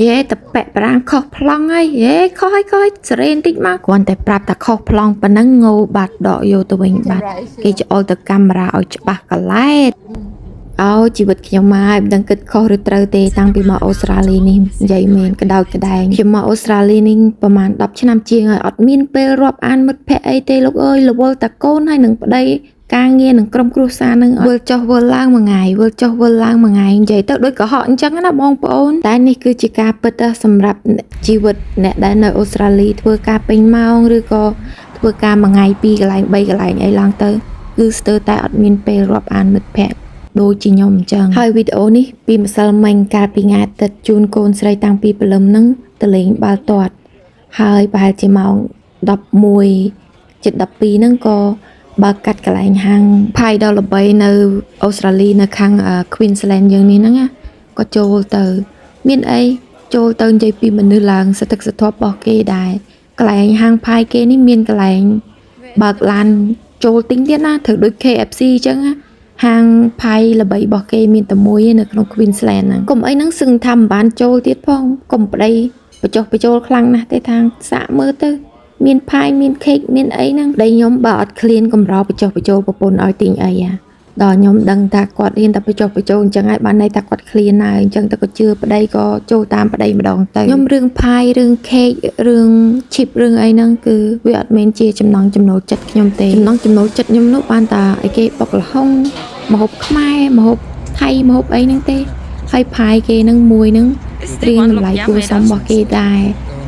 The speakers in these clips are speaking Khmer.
យេតប៉ែកប្រាំងខុសប្លង់ហើយយេខុសហើយខុសហើយសេរីបន្តិចមកគ្រាន់តែប្រាប់តែខុសប្លង់ប៉ុណ្ណឹងងោបាត់ដកយកទៅវិញបាត់គេច្អល់ទៅកាមេរ៉ាឲ្យច្បាស់កឡែតអោជីវិតខ្ញុំមកហើយមិនដឹងគិតខុសឬត្រូវទេតាំងពីមកអូស្ត្រាលីនេះនិយាយមែនក្តោចក្ដែងខ្ញុំមកអូស្ត្រាលីនេះប្រហែល10ឆ្នាំជាងហើយអត់មានពេលរាប់អានមិត្តភ័ក្តិអីទេលោកអើយរវល់តែកូនហើយនឹងប្តីការងារនឹងក្រុមគ្រួសារនឹងវិលចុះវិលឡើងមួយថ្ងៃវិលចុះវិលឡើងមួយថ្ងៃនិយាយទៅដូចកុហកអញ្ចឹងណាបងប្អូនតែនេះគឺជាការពិតណាសម្រាប់ជីវិតអ្នកដែលនៅអូស្ត្រាលីធ្វើការពេញម៉ោងឬក៏ធ្វើការមួយថ្ងៃពីរកន្លែងបីកន្លែងអីឡើងទៅគឺស្ទើរតែអត់មានពេលរាប់អានមិត្តភ័ក្តិដូចជាខ្ញុំអញ្ចឹងហើយវីដេអូនេះពីម្សិលមិញកាលពីថ្ងៃអាទិត្យជូនកូនស្រីតាំងពីព្រលឹមហ្នឹងទៅលេងបាល់ទាត់ហើយប្រហែលជាម៉ោង11ជិត12ហ្នឹងក៏បើកកាត់កន្លែងហាង pie ដ៏ល្បីនៅអូស្ត្រាលីនៅខាង Queensland យើងនេះហ្នឹងណាក៏ចូលទៅមានអីចូលទៅនិយាយពីមនុស្សឡើងសន្ធឹកសន្ធាប់របស់គេដែរកន្លែងហាង pie គេនេះមានកន្លែងបើកឡានចូលទិញទៀតណាត្រូវដូច KFC អញ្ចឹងណាហាង pie ល្បីរបស់គេមានតែមួយឯនៅក្នុង Queensland ហ្នឹងកុំអីហ្នឹងសឹងថាមិនបានចូលទៀតផងកុំប្តីបញ្ចុះបញ្ចូលខ្លាំងណាស់ទេថាសាកមើលទៅមាន pie មាន cake មានអីហ្នឹងប្តីខ្ញុំបើអត់ឃ្លានកម្របញ្ចុះបញ្ចូលប្រពន្ធឲ្យទិញអីអាដល់ខ្ញុំដឹងថាគាត់រៀនតែបញ្ចុះបញ្ចូលអញ្ចឹងហើយបានន័យថាគាត់ឃ្លានហើយអញ្ចឹងតែក៏ជឿប្តីក៏ចូលតាមប្តីម្ដងទៅខ្ញុំរឿង pie រឿង cake រឿង chip រឿងអីហ្នឹងគឺវាអត់មែនជាចំណង់ចំណូលចិត្តខ្ញុំទេចំណង់ចំណូលចិត្តខ្ញុំនោះបានតែអីគេបុកល្ហុងម្ហូបខ្មែរម្ហូបថៃម្ហូបអីហ្នឹងទេហើយ pie គេហ្នឹងមួយហ្នឹងរៀងតម្លៃគួរសមរបស់គេដែរ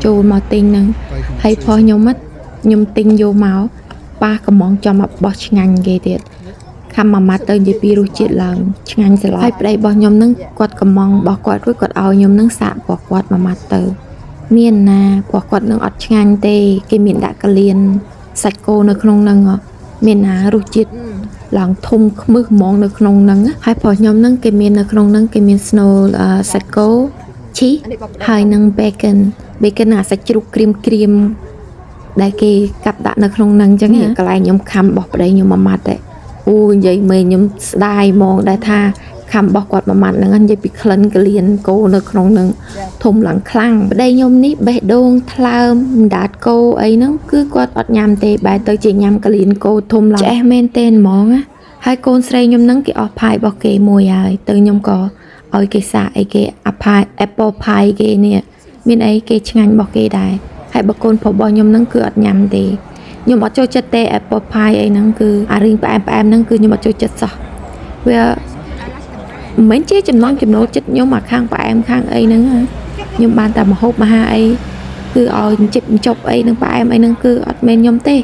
ចូលមកទិញហ្នឹងហើយផុសខ្ញុំខ្ញុំទិញយកមកប៉ះកំងចំមកបោះឆ្ងាញ់គេទៀតខំមួយម៉ាត់ទៅនិយាយពីរសជាតិឡើងឆ្ងាញ់ស្លោហើយប្តីរបស់ខ្ញុំនឹងគាត់កំងរបស់គាត់រួចគាត់ឲ្យខ្ញុំនឹងសាករបស់គាត់មួយម៉ាត់ទៅមានណារបស់គាត់នឹងអត់ឆ្ងាញ់ទេគេមានដាក់កលៀនសាច់គោនៅក្នុងហ្នឹងមានណារសជាតិឡើងធំខ្មឹសហ្មងនៅក្នុងហ្នឹងហើយប្រុសខ្ញុំហ្នឹងគេមាននៅក្នុងហ្នឹងគេមាន ស្នូល សាច់គោ cheese ហើយនឹង bacon bacon អាសាច់ជ្រូកក្រៀមក្រៀមដែលគេកាប់ដាក់នៅក្នុងហ្នឹងអញ្ចឹងកន្លែងខ្ញុំខំរបស់ប្តីខ្ញុំមួយម៉ាត់ទេអូនិយាយមែនខ្ញុំស្ដាយហ្មងដែលថាខំរបស់គាត់មួយម៉ាត់ហ្នឹងនិយាយពីក្លិនកលៀនគោនៅក្នុងហ្នឹងធំឡើងខ្លាំងប្តីខ្ញុំនេះបេះដូងថ្លើមអណ្ដាតគោអីហ្នឹងគឺគាត់អត់ញ៉ាំទេបែរទៅជាញ៉ាំកលៀនគោធំឡើងឆ្អេះមែនទេហ្មងណាហើយកូនស្រីខ្ញុំហ្នឹងគេអស់ pie របស់គេមួយហើយទៅខ្ញុំក៏ឲ្យគេសាកអីគេអា pie apple pie គេនេះមានអីគេឆ្ងាញ់របស់គេដែរហើយបើកូនប្រុសរបស់ខ្ញុំហ្នឹងគឺអត់ញ៉ាំទេខ្ញុំអត់ចូលចិត្តទេ apple pie អីហ្នឹងគឺអារឿងផ្អែមផ្អែមហ្នឹងគឺខ្ញុំអត់ចូលចិត្តសោះវាមិនមែនជាចំណងចំណូលចិត្តខ្ញុំអាខាងផ្អែមខាងអីហ្នឹងខ្ញុំបានតែមហូបមហាអីគឺឲ្យចិបចប់អីនឹងផ្អែមអីហ្នឹងគឺអត់មែនខ្ញុំទេ។